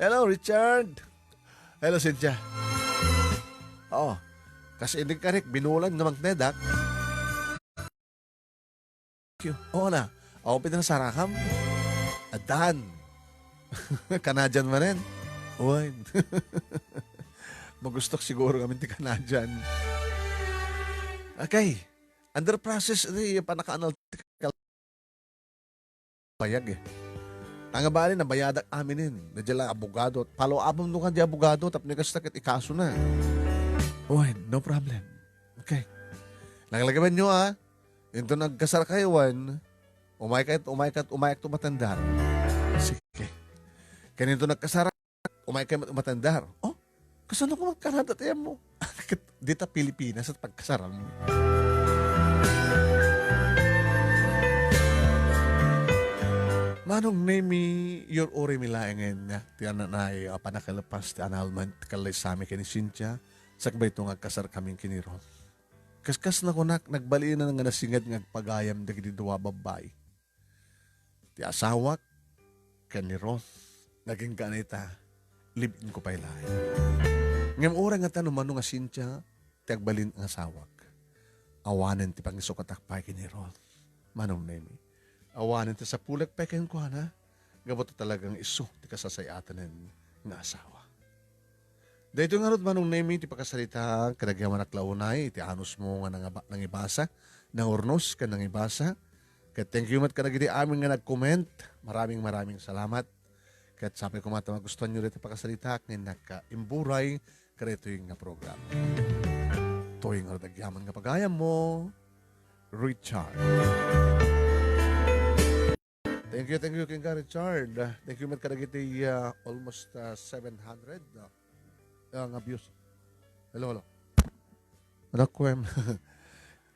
Hello, Richard. Hello, Cynthia. Oo. Kas inigkarik, binulan nga magnedak. you. Oo na. Awan pay nasarakam? Addan. Canadian manen? Wen. Magustok siguro ngamin ti Canadian. Okay. Under process ni panaka-analytical bayag eh. Nga bali, nabayadak aminen. Nadya lang abogado. Follow up mo kan di abogado, tapno kasta ket ikaso na. Wen, no problem. Okay. Naglagaban nyo ah. Into nagkasar kayo, wen, umay ka, umay ka, umay ka tumatandar. Sige. Kaninto nagkasar, umay ka matandar. Oh, kasano ko magkarada tayo mo? Dita Pilipinas at pagkasaran mo. Manong Nemi, your uri mi laengen, ti ananay, a panakalepas ti annulment, kalay sami ken ni Cynthia, sakbay to nga agkasar kami ken ni Ron. Kaskas nakunak, nagbalina nga nasinged nga agpagayam dagiti dua babbai. Ti asawak ken ni Ron, nagingga ita, live-in ko pay laeng. Ngem uray ngata no mano nga Cynthia, ti agbalin nga asawak. Awanen ti pangisukatak pay ken ni Ron. Manong Nemi. Awanen ti sapulek pay kenkuana, gapu ta talagang isu ti kasasay-atanen nga asawa. Daytoy ngarud, Manong Nemi, ti pakasarita, kadagiti anak la unay, iti anus mo nga nangaba-, nangibasa, nangurnos, ken nangibasa. Ket thank you met kadagiti amin nga nag-comment. Maraming, maraming salamat. Ket sapay koma ta magustuhan nyo daytoy pakasarita, ken nagka-imburay kadaytoy nga program. Toy nga agyaman nga pagayam mo, Richard. Thank you, thank you, King Richard. Thank you met kadagiti, uh, almost, uh, seven hundred, uh, uh, nga views. Hello, hello. Ano, kuem?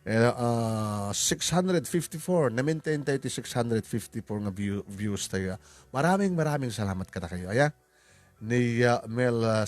Eh, uh, six hundred fifty-four. Na-maintain tayo ti six hundred fifty-four nga view, views tayo. Maraming, maraming salamat kada kayo. Aya, ni, uh, Mel, uh,